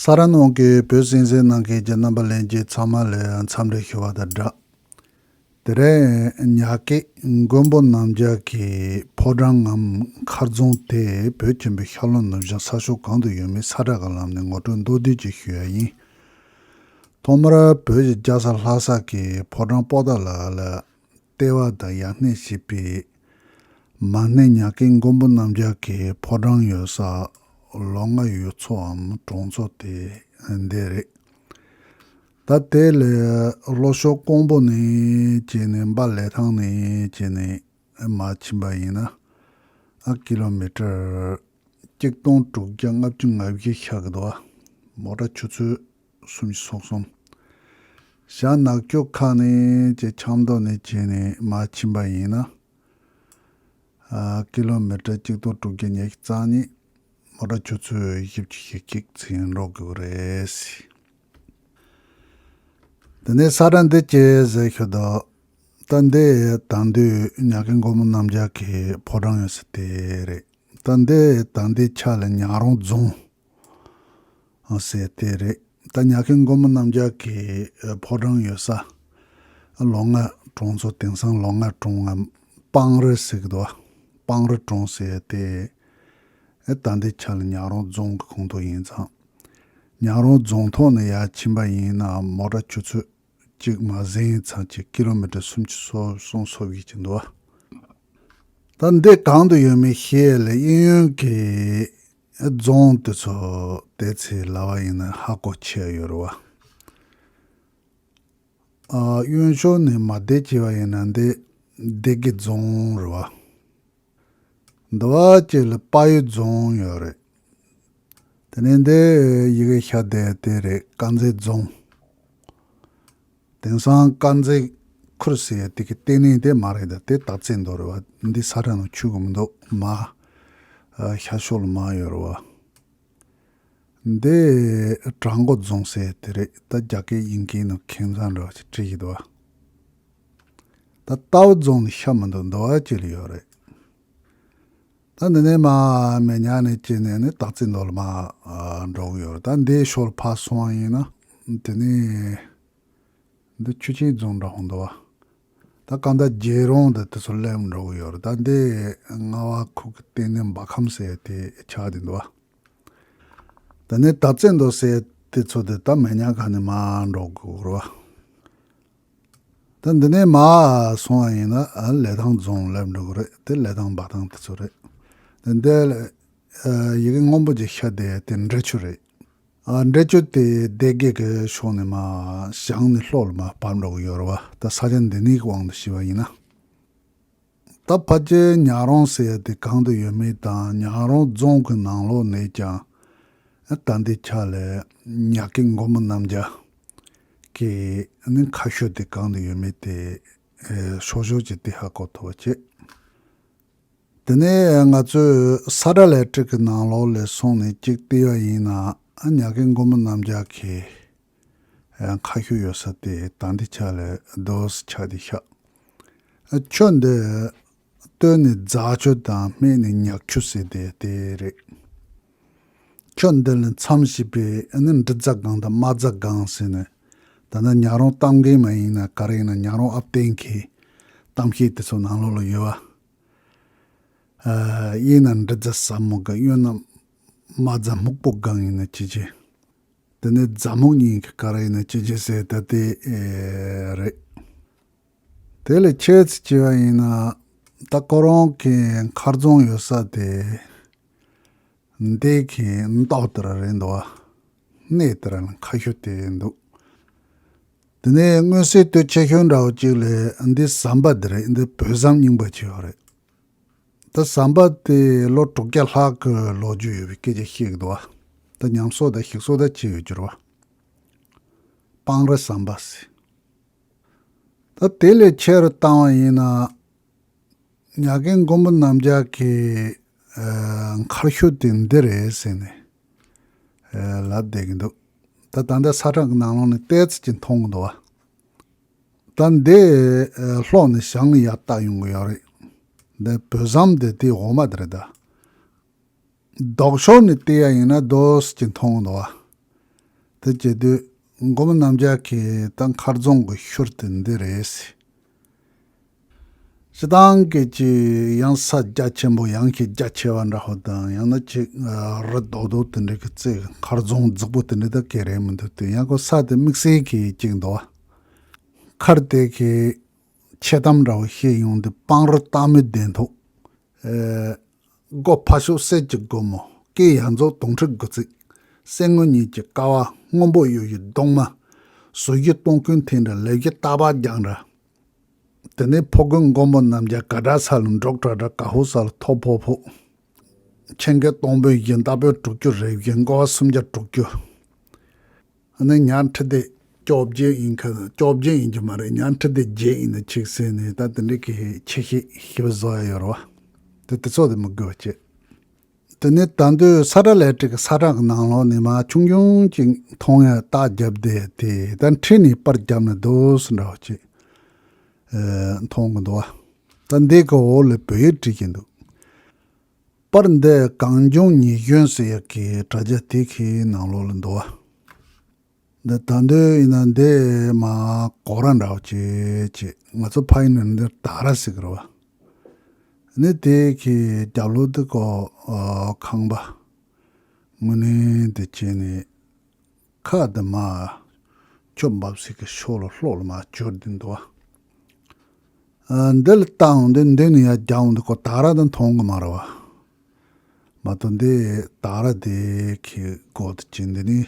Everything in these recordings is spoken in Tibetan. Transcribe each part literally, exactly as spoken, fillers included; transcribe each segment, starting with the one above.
ད་ར་ནང་གི་བོད་གསན་གཟིགས་གནང་མཁན་གྱི་རྣམ་པ་ལྷན་རྒྱས་ཚང་མ་ལ་འཚམས་འདྲི་ཞུ་བ་དང་སྦྲགས། དེ་རིང་ཉག་གི་མགོན་པོ་རྣམ་རྒྱལ་གྱི་ཕོ་བྲང་ངམ་མཁར་རྫོང་དེ་བོད་ཆེན་པོའི་ཤར་ལྷོ་ནུབ་བྱང་ས་ཕྱོགས་གང་དུ་ཡོད་མེད་ས་བཀྲ་གི་ལམ་ནས་ངོ་སྤྲོད་མདོར་བསྡུས་ཅིག་ཞུ་ཡ་ཡིན། ཐོག་མར་བོད་ཀྱི་རྒྱལ་ས་ལྷ་ས་གི་ཕོ་བྲང་པོ་ཏཱ་ལ་ལ་ལྟེ་བ་དང་ཡར་སྣེ་བྱས་པའི་མ་སྣེ་ཉག་གི་མགོན་པོ་རྣམ་རྒྱལ་གྱི་ཕོ་བྲང་ཡོད་ས་ལོ་ལྔ་ཡུལ་ཚོའམ་གྲོང་ཚོ་དེ་འདི་རེད། ད་དེ་ལས་ལྷོ་ཕྱོགས་ཀོང་པོ་ནས་བྱས་ནས་འབའ་ལི་ཐང་ནས་བྱས་ནས་མར་ཕྱིན་པ་ཡིན་ན་ཨ་ཀི་ལོ་མི་ཊར་གཅིག་སྟོང་དྲུག་བརྒྱ་ལྔ་བཅུ་ང་བཞི་ཤར་གི་འདུག་བ། མོ་ཊ་ཆུ་ཚོད་སུམ་ཅུ་སོ་གསུམ། བྱང་ནག་ཆུ་ཁ་ནས་ཀྱི་ཆབ་མདོ་ནས་བྱས་ནས་མར་ཕྱིན་པ་ཡིན་ན། ཨ་ཀི་ལོ་མི་ཊར་གཅིག་སྟོང་དྲུག་བརྒྱ་ཉི་ཤུ་རྩ་གཉིས། མོ་ཊ་ཆུ་ཚོད་བཞི་བཅུ་ཞེ་གཅིག་ཙམ་འགྲོ་དགོས་རེད། དེ་ནས་ས་བཀྲ་འདི་ཅི་ཟེར་ཤོད་དོ། ད་འདི་ད་འདོད་ཉག་གི་མགོན་པོ་རྣམ་རྒྱལ་གྱི་ཕོ་བྲང་ཡོད་ས་དེ་རེད། ད་འདི་ད་འདི་ཆ་ལ་ཉག་རོང་རྫོང་ཟེར་དེ་རེད། ད་ཉག་གི་མགོན་པོ་རྣམ་རྒྱལ་གྱི་ཕོ་བྲང་ཡོད་ས་ལོ་ལྔ་གྲོང་ཚོ། དེང་སང་ལོ་ལྔ་གྲོང་ངམ་སྤང་རི་ཟེར་གི་འདུག་བ། སྤང་རི་གྲོང་ཟེར་དེ་ད་འདི་ཆ་ལ་ཉག་རོང་རྫོང་གི་ཁོངས་གཏོགས་ཡིན་ཙང་། ཉག་རོང་རྫོང་ཐོག་ནས་ཡར་ཕྱིན་པ་ཡིན་ན་མོ་ཊ་ཆུ་ཚོད་གཅིག་མ་ཟིན་ཙམ་གྱི་ཀི་ལོ་མི་ཊར་སུམ་ཅུ་སོ་གསུམ་སོ་བཞི་ཅིག་འདུག་བ། ད་འདི་གང་དུ་ཡོད་མེད་ཤེས་ལ་གཡས་གཡོན་གྱི་རྫོང་དེ་ཚོ་དེ་ཚོའི་ལབ་པ་ཡིན་ན་ཧ་གོ་ཆེ་ཡོད་རེད་བ། ཨ་གཡོན་ཕྱོགས་ནས་མར་བསྡད་བྱས་པ་ཡིན་ན་འདི་སྡེ་དགེ་རྫོང་རེད་བ། འདི་བ་གཅིག་ལ་དཔལ་ཡུལ་རྫོང་ཡོད་རེད། དེ་ནས་འདི་ཡི་གེ་ཤ་དེ་དེ་རེད། དཀར་མཛེས་རྫོང་། དེང་སང་དཀར་མཛེས་ཁུལ་ཟེར་ཡ་དེ་གི་ལྟེ་གནས་དེ་མ་རེད། ད་དེ་སྟག་རྩེ་མདོ་རེད་བ། འདི་ས་ཁྲ་ནང་ཆུད་གི་མི་འདུག་མར་ཤར་ཕྱོགས་ལ་མར་ཡོད་རེད་བ། འདི་བྲག་འགོ་རྫོང་ཟེར་དེ་རེད། ད་རྒྱ་སྐད་དབྱིན་སྐད་ནང་ཁྱིམ་ཚང་འདྲ་བ་ཞིག་བྲིས་ཡོད་དོ། ད་རྟའུ་རྫོང་ནི་ཤ་མི་འདུག་འདི་བ་ཅི་ལ་ཡོད་རེད། ད་འདི་ནས་མར་མེ་ཉག་ནས་བྱས་ནས་ནི་སྟག་རྩེ་མདོ་ལ་མར་འགྲོ་གི་ཡོད་རེད། ད་འདི་ཕྱོགས་ལ་ཕར་སོང་བ་ཡིན་ན་དེ་ནས། འདི་ཆུ་ཆེན་རྫོང་འདྲ་ཧོང་འདུག་བ། ད་གང་ལྟར་རྒྱལ་རོང་དེ་དེ་ཚོ་སླེབས་འགྲོ་གི་ཡོད་རེད། ད་འདི་རྔ་བ་ཁུལ་གྱི་ལྟེ་གནས་འབར་ཁམས་ཟེར་དེ་ཆགས་བསྡད་འདུག་བ། ད་ནི་སྟག་རྩེ་མདོ་ཟེར་དེ་ཚོ་དེ་ད་མེ་ཉག་ཁ་ནས་མར་འགྲོ་དགོས་རེད་བ། ད་འདི་ནས་མར་སོང་བ་ཡིན་ན་ཨ་ལི་ཐང་རྫོང་སླེབས་འགྲོ་གི་རེད། དེ་ལི་ཐང་འབའ་ཐང་དེ་ཚོ་རེད། ད་འདི་ཡི་གེ་སྔོན་པོ་ཅིག་ཤར་བསྡད་དེ་འབྲི་ཆུ་རེད། ཨ་འབྲི་ཆུ་དེ་སྡེ་དགེ་གི་ཕྱོགས་ནས་མར་བྱང་ནས་ལྷོ་ལ་མར་བབས་འགྲོ་གི་ཡོད་རེད་བ། ད་ས་ཆ་འདི་ནས་ཀྱི་དབང་དུ་བྱས་པ་ཡིན་ན། ད་ཕལ་ཆེར་ཉག་རོང་ཟེར་ཡ་དེ་གང་དུ་ཡོད་མེད་དང་ཉག་རོང་རྫོང་གི་ནང་ལོགས་ནས་ཀྱང་ད་འདི་ཆ་ལ་ཉག་གི་མགོན་པོ་རྣམ་རྒྱལ་གྱི་ནི་མཁར་ཤུལ་དེ་གང་དུ་ཡོད་མེད་དེ་ཨེ་ཤོག་ཤོག་ཅིག་དེ་ཧ་གོ་ཐུབ་པ་བྱེད། དེ་ནས་ང་ཚོས་ས་བཀྲ་ལས་བྲིས་ཀྱི་ནང་ལོགས་ལ་སོང་ནས་གཅིག་བལྟས་པ་ཡིན་ན་ཉག་གི་མགོན་པོ་རྣམ་རྒྱལ་གྱི་མཁར་ཤུལ་ཡོད་ས་དེ་ད་འདི་ཆ་ལ་རྡོ་ཆགས་ཏེ་ཤག་ཆུ་འདི་སྟོད་ནས་རྫ་ཆུ་དང་སྨད་ནས་ཉག་ཆུ་ཟེར་དེ་དེ་རེད། ཆུ་འདི་ལ་མཚམས་བཞི་པའི་ནི་འབྲི་རྫ་སྒང་དང་རྨ་རྫ་སྒང་ཟེར་ནས། ད་ནི་ཉག་རོང་གཏམ་རྒན་མ་ཡིན་ན་ག་རེ་ཡིན་ན་ཉག་རོང་ཨབ་བརྟན་གྱི་གཏམ་བཤད་དེ་ཚོ་ནང་ལོགས་ལ་ཡོད་བ། ཨ་གཡས་ན་འབྲི་རྫ་ཟབ་མོ་སྒང་། གཡོན་ན་རྨ་རྫ་སྨུག་པོ་སྒང་ཡིན་ན་ཅི་ཅི། དེ་ནས་རྫ་སྨུག་གཉིས་ཀྱི་ག་རེ་ཡིན་ན་ཅི་ཅི་ཟེར་ད་དེ་ཨེ་རེད། དེ་ལས་ཁྱེད་ཚོས་བྱས་པ་ཡིན་ན་ད་ཁོ་རང་གི་མཁར་རྫོང་ཡོད་ས་དེ་འདི་གི་མདོག་དེ་ར་རེད་འདུག་བ། སྣེ་དེ་ར་ལ་མཁར་ཤུལ་དེ་འདུག་དེ་ནས་མངོན་གསལ་དོད་ཆེ་ཤོས་འདྲ་བོ་གཅིག་ལས་འདི་ཟམ་པ་དེ་རེད། འདི་བོད་ཟམ་རྙིང་པ་ཅིག་ཡོད་རེད། ད་ཟམ་པ་དེ་ལོ་དྲུག་བརྒྱ་ལྷག་གི་ལོ་རྒྱུས་ཡོད་པའི་སྐད་ཆ་བཤད་ཀྱི་འདུག་བ། ད་ཉམས་གསོ་དང་ཞིག་གསོ་ད་བྱས་ཡོད་རྒྱུ་རེད་བ། སྤང་རི་ཟམ་པ་ཟེར། ད་དེ་ལས་ཆེ་རུ་བཏང་བ་ཡིན་ན། ཉག་གི་མགོན་པོ་རྣམ་རྒྱལ་གྱི་ཨ་མཁར་ཤུལ་དེ་འདི་རེད་ཟེར་ནས་ཨ་ལབ་བསྡད་ཀྱི་འདུག་ད་ད་ལྟ་ས་ཁྲ་གི་ནང་ལོགས་ནས་ཏོག་ཙམ་ཅིག་མཐོང་གི་འདུག་བ། ད་འདི་ཨ་ལྷོ་ནས་བྱང་ལ་ཡར་བལྟ་ཡོང་གི་ཡོད་རེད། འདི་བོད་ཟམ་དེ་དེའི་འོག་མ་དེ་རེད་ད། ལྡོག་ཕྱོགས་ནས་བལྟས་ཡ་ཡིན་ན་རྡོ་སི་ཅིག་མཐོང་གི་འདུག་བ། དེ་བྱེད་དུས་མགོན་པོ་རྣམ་རྒྱལ་གྱི་ད་མཁར་རྫོང་གི་ཤུལ་དེ་འདི་རེད། སྤྱིར་བཏང་གི་ཅི་ཡང་ས་རྒྱ་ཆེན་པོ་ཡང་གི་རྒྱ་ཆེ་བ་འདྲ་བོ་དང་ཡང་ན་ཅིག་རི་རྡོག་རྡོག་དེ་འདྲ་གི་རྩེ་མཁར་རྫོང་རྫིག་པོ་དེ་འདྲ་ད་ག་རེ་མི་འདུག་དེ་ཡང་ཁོ་ས་དེ་དམིགས་བསལ་གྱི་ཅིག་འདུག་བ། མཁར་དེ་གི་ཆེ་གཏམ་འདྲ་བོ་བཤད་ཡོང་དུས་སྤང་རི་སྟག་མོའི་གདན་ཐོག་ཨེ། སྒོ་ཕ་ཤུལ་གསེར་གྱི་སྒོ་མོ། སྐེ་ཡ་མཚོ་དོང་ཁྲི་དགུ་བརྩེགས། གསེར་དངུལ་གཉིས་ཀྱི་ཀ་བ། སྔོན་པོ་གཡུ་ཡི་གདུང་མ། ཟུར་བཞི་སྟོང་ཀུན་མཐིལ་འདྲ། ལེབ་བཞི་རྟ་བབས་རྒྱང་འདྲ། དེ་ནས་ཕོ་རྒོད་མགོན་པོ་རྣམ་རྒྱལ། ག་དྲག་ས་ལ་འབྲོག་དྲག་དྲག། ག་ཧུ་ས་ལ་ཐོ་ཕོ་ཕོ། ཆེན་ཁལ་སྟོང་པོའི་བཞི། སྟག་པོའི་དྲུག་ཅུ་རེ་བཞི། མགོ་བ་སུམ་བརྒྱ་དྲུག་ཅུ། ཨ་ནི་ཉ་ཁྲི་སྡེ་བཅོ་བརྒྱད་ཡིན་ཁ། བཅོ་བརྒྱད་ཡིན་གྱི་མ་རེད། ཉ་ཁྲི་སྡེ་བརྒྱད་ཡིན་ན་ཆིག་ཟེར་ནས་ད་དེ་འདྲའི་གི་ཆེ་ཤེས་ཞིབ་བཟོ་ཡ་ཡོད་རེད་བ། དེ་དེ་ཚོ་དེ་མི་དགོས་པ་བྱེད། དེ་ནས་ད་དུང་ས་ཁྲ་ལས་སྒྲིག་གི་ས་ཁྲ་གི་ནང་ལོགས་ནས་མར་ཆུང་ཆུང་ཅིག་མཐོང་ཡ་རྟགས་བརྒྱབ་བསྡད་དེ་ད་འཁྲིས་ནས་པར་བརྒྱབ་ན་འདུག་སེ་འདྲ་བ་ཅིག་ཨེ་མཐོང་གི་འདུག་བ། ད་འདི་གི་འོག་ལ་བོད་ཡིག་བྲིས་ཀྱི་འདུག་པར་འདི་གངས་ལྗོངས་ཉི་གཞོན་ཟེར་ཡག་གི་དྲ་རྒྱ་དེ་གི་ནང་ལོགས་ལ་འདུག་བ། འདི་ད་འདོད་ཡིན་ན་འདི་མ་གོ་ར་འདྲ་བ་ཅིག་ཅིག་ང་ཚོ་ཕ་ཡུལ་ནས་འདི་དག་ར་ཟེར་གི་རེད་བ། ནི་དེ་གི་རྒྱབ་ལོགས་འདི་གོ་ཁང་པ་དངོས་གནས་དེ་བྱས་ནས། ཁ་དེ་མ་ཁྱོད་འབབ་སྲིད་ཀྱི་ཕྱོགས་ལ་ལྷོག་ལ་མ་བཅོར་དེ་འདུག་བ། ཨ་འདི་ལ་བལྟ་འོང་དུས་མདུན་ནས་ཡར་རྒྱག་འོང་དུས་ཁོ་དག་ར་དང་མཐོང་གི་མ་རེད་བ། མ་གཏོགས་འདི་དག་ར་དེ་གི་སྒོ་དེ་ཅི་འདི་ནི་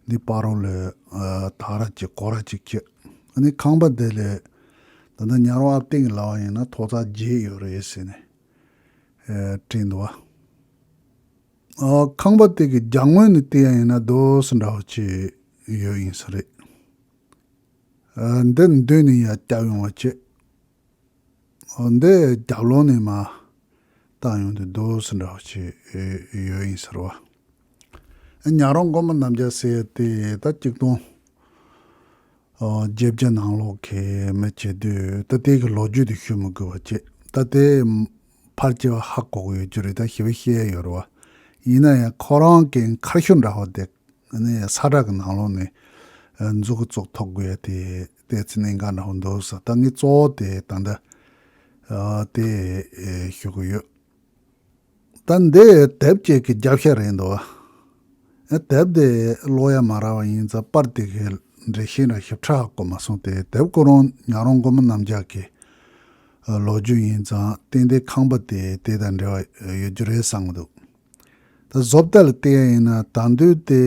འདི་པ་རོ་ལ་ཨ་དག་ར་ཅིག་གོ་ར་ཅིག་བྱེད། ཨ་ནི་ཁང་པ་དེ་ལས་ད་ལྟ་ཉ་རོང་ཨ་སྟེང་གི་ལ་བ་ཡིན་ན་ཐོག་རྩེག་བརྒྱད་ཡོད་རེད་ཟེར་ནས་ཨ་བྲིས་འདུག་བ། ཨ་ཁང་པ་དེ་གི་རྒྱབ་ངོས་ནས་བལྟས་ཡ་ཡིན་ན་རྡོ་སི་འདྲ་བོ་ཅིག་ཡོད་ཡིན་ས་རེད། ཨ་འདི་མདུན་ནས་ཡར་བརྒྱབ་ཡོང་བ་བྱེད། ཨ་འདི་རྒྱབ་ལོགས་ནས་མར་བལྟ་ཡོང་དུས་རྡོ་སི་འདྲ་བོ་ཅིག་ཡོད་ཡིན་ས་རེད་བ། ཨ་ཉ་རོང་མགོན་པོ་རྣམ་རྒྱལ་ཟེར་ཡ་དེ་ད་གཅིག་སྟོང་ཨོ་བརྒྱད་བརྒྱ་ནང་ལོགས་ཀྱི་མི་བྱེད་དུས་ད་ལྟའི་གི་ལོ་རྒྱུས་དེ་ཞུ་མི་དགོས་པ་བྱེད། ད་ལྟའི་ཕལ་ཆེ་བ་ཧ་གོ་གི་ཡོད་རྒྱུ་རེད། ད་ཞེ་པོ་ཤེས་ཡ་ཡོད་རེད་བ། ཡིན་ན་ཡང་ཁོ་རང་གི་མཁར་ཤུལ་འདྲ་བོ་དེ་ནི་ས་ཁྲ་གི་ནང་ལོགས་ནས་མཛུབ་གུ་ཙོག་ཐོག་དགོས་ཡ་དེ་ཏོག་ཙམ་གནད་འགག་འདྲ་བོ་འདུག་ཟེར། ད་ངས་གཙོ་བོ་དེ་ད་ལྟ་དེ་ཞུ་གི་ཡོད། ད་འདི་དེབ་ཅིག་གི་རྒྱབ་ཤ་རེད་འདུག་བ། དེབ་དེ་ཀློག་ཡ་མ་རག་པ་ཡིན་ཙང་པར་དེ་གའི་འགྲེལ་བཤད་འདྲ་ཞིབ་ཕྲ་ཧ་གོ་མ་སོང་སྟེ། དེབ་ཁོ་རང་ཉ་རོང་མགོན་པོ་རྣམ་རྒྱལ་གྱི་ལོ་རྒྱུས་ཡིན་ཙང་ཏན་ཏན་ཁང་པ་དེ་དེ་དང་འབྲེལ་བ་ཡོད་རྒྱུ་རེད་བསམ་གྱི་འདུག་ད་བཟོ་ལྟ་ལ་བལྟས་ཡ་ཡིན་ན་ད་དུང་དེ་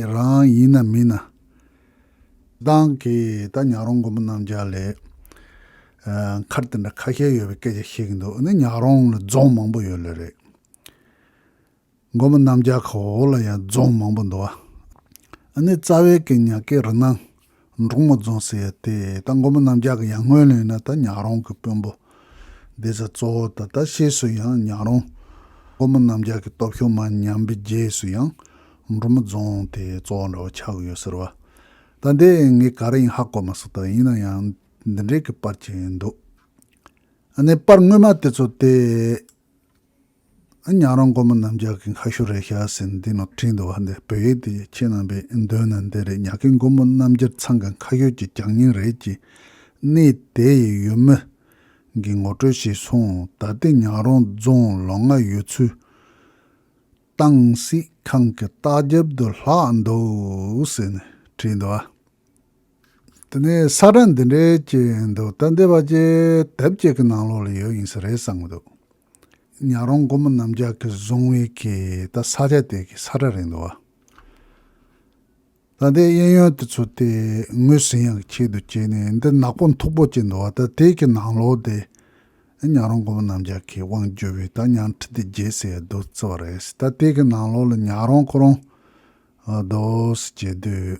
རང་ཡིན་ན་མིན་ན། དང་གི་ད་ཉ་རོང་མགོན་པོ་རྣམ་རྒྱལ་ལས་ཨ་མཁར་དེ་འདྲ་ཁ་ཤས་ཡོད་པའི་སྐད་ཆ་བཤད་ཀྱི་འདུག་ཨ་ནི་ཉ་རོང་ལ་རྫོང་མང་པོ་ཡོད་ལེ་རེད། མགོན་པོ་རྣམ་རྒྱལ་གྱི་འོག་ལ་ཡང་རྫོང་མང་པོ་འདུག་བ། ཨ་ནི་རྩ་བའི་གི་ཉ་སྐད་རི་ནང་འབྲོང་མོ་རྫོང་ཟེར་ཡ་དེ་ད་མགོན་པོ་རྣམ་རྒྱལ་གྱི་ཡར་སྔོན་ལ་ཡིན་ན་ད་ཉ་རོང་གི་དཔོན་པོ་སྡེ་ས་གཙོ་བོ་ད་ད་ཕྱིས་སུ་ཡང་ཉ་རོང་མགོན་པོ་རྣམ་རྒྱལ་གྱི་སྟོབས་ཤུགས་མར་ཉམས་པའི་རྗེས་སུ་ཡང་འབྲོང་མོ་རྫོང་དེ་གཙོ་བོ་འདྲ་བོ་ཆགས་ཀྱི་ཡོད་ཟེར་བ། ད་འདི་ངས་ག་རེ་ཡིན་ཧ་གོ་མ་སོང་། ད་ཡིན་ན་ཡང་འདི་འདྲའི་གི་པར་ཅིག་འདུག་ཨ་ནི་པར་སྔོན་མ་དེ་ཚོ་དེ། ཉ་རོང་མགོན་པོ་རྣམ་རྒྱལ་གྱི་མཁའ་ཤུལ་རེད་ཤག་ཟེར་འདི་ནང་བྲིས་འདུག་བ། འདི་བོད་ཡིག་དེ་ཁྱེད་རྣམ་པས་འདོན་ན་འདི་རེད། ཉ་སྐད་མགོན་པོ་རྣམ་རྒྱལ་ཚང་གི་མཁའ་ཤུལ་གྱི་བྱང་ཉིན་རེད་ཀྱི། གནས་དེ་ཡི་ཡུལ་མི་གི་ངོ་སྤྲོད་ཞིག་སོང་། ད་ལྟའི་ཉ་རོང་རྫོང་ལོ་ལྔ་ཡོད་ཚུལ་ཏང་སྲིད་ཁང་གི་ལྟག་རྒྱབ་ཏུ་ལྷག་འདུག་ཟེར་ནས་བྲིས་འདུག་བ། དེ་ནས་ས་ཁྲ་འདི་འདྲའི་ཅིག་འདུག་ད་འདི་བ་ཅིག་དེབ་ཅིག་གི་ནང་ལོགས་ལ་ཡོད་ཡིན་ས་རེད་བསམ་གྱི་འདུག་ཉ་རོང་མགོན་པོ་རྣམ་རྒྱལ་གྱིས་བཟུང་བའི་གི་ད་ས་ཆ་དེ་གི་ས་ཁྲ་རེད་འདུག་བ། ད་ལྟའི་གཡས་གཡོན་དེ་ཚོ་དེ་ངོས་ཟིན་ཡག་གི་ཆེད་དུ་བྱས་ནས་འདི་ནག་པོ་མཐུག་པོ་ཅིག་འདུག་བ། ད་དེ་གི་ནང་ལོགས་དེ་ཉ་རོང་མགོན་པོ་རྣམ་རྒྱལ་གྱི་དབང་བསྒྱུར་བའི་ད་ཉ་ཁྲི་སྡེ་བརྒྱད་ཟེར་ཡ་འདུག་བརྩི་བ་རེད། ད་དེ་གི་ནང་ལོགས་ལ་ཉ་རོང་ཁོ་རང་རྡོ་སི་བྱེད་དུས།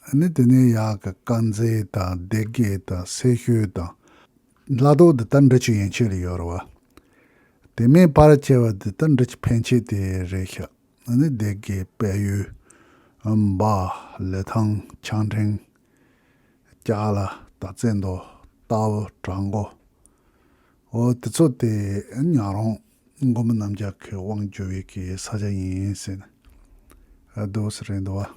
ཨ་ནི་དེ་ནས་ཡག་གི་དཀར་མཛེས་དང་སྡེ་དགེ་དང་སེར་ཤུལ་དང་། ལྷ་རྡོ་འདི་ལྟར་འབྲི་ཆུ་ཡན་ཆད་ལ་ཡོད་རེད་བ། དེ་མིན་ཕལ་ཆེ་བ་འདི་ལྟར་འབྲི་ཆུ་ཕན་ཆད་དེ་རེད་ཤག་ཨ་ནི་སྡེ་དགེ་དཔལ་ཡུལ། འབའ། ལི་ཐང་། ཆང་ཕྲེང་། ཅ་ལ། སྟག་རྩེ་མདོ། རྟ་བོ། བྲག་མགོ། འོ་དེ་ཚོ་དེ་ཉ་རོང་མགོན་པོ་རྣམ་རྒྱལ་གྱི་དབང་བསྒྱུར་བའི་གི་ས་ཆ་ཡིན་ཟེར་ནས་འདུག་ཟེར་རེད་འདུག་བ།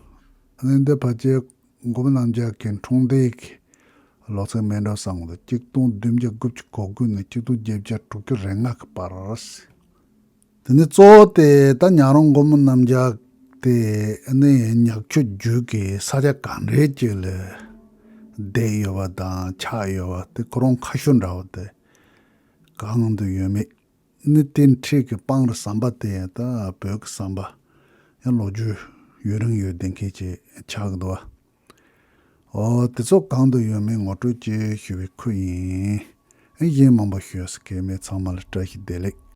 ནི་འདི་ཕལ་ཆེར་མགོན་པོ་རྣམ་རྒྱལ་གྱི་འཁྲུངས་འདས་ཀྱི་ལོ་ཚིགས་མིན་འགྲོ་བསམ་གི་འདུག་གཅིག་སྟོང་བདུན་བརྒྱ་དགུ་བཅུ་གོ་དགུ་ནས་གཅིག་སྟོང་བརྒྱད་བརྒྱ་དྲུག་ཅུ་རེ་ལྔ་གི་བར། དེ་ནས་གཙོ་བོ་དེ་ད་ཉག་རོང་མགོན་པོ་རྣམ་རྒྱལ་དེ་ནི་ཉག་ཆུ་རྒྱུད་ཀྱི་ས་ཆ་ག་འདྲའི་ཅིག་ལ་བསྡད་ཡོད་པ་དང་ཆགས་ཡོད་པ་དེ་ཁོ་རང་ཁ་ཤོ་འདྲ་བོ་དེ་གང་དུ་ཡོད་མེད། ནི་དེ་འཁྲིས་ཀྱི་སྤང་རི་ཟམ་པ་དེ་ཡང་ད་བོད་ཀྱི་ཟམ་པ་ཡང་ལོ་རྒྱུས་ཡུན་རིང་ཡོད་བསྡད་མཁན་ཅིག་ཆགས་ཀྱི་འདུག་བ། འོ་དེ་ཚོ་གང་དུ་ཡོད་མེད་ངོ་སྤྲོད་ཅིག་ཞུ་བའི་ཁུལ་ཡིན། གཞན་མང་པོ་ཞུས་ཟེར་མཁན་མེད། ཚང་མ་ལ་བཀྲ་ཤིས་བདེ་ལེགས།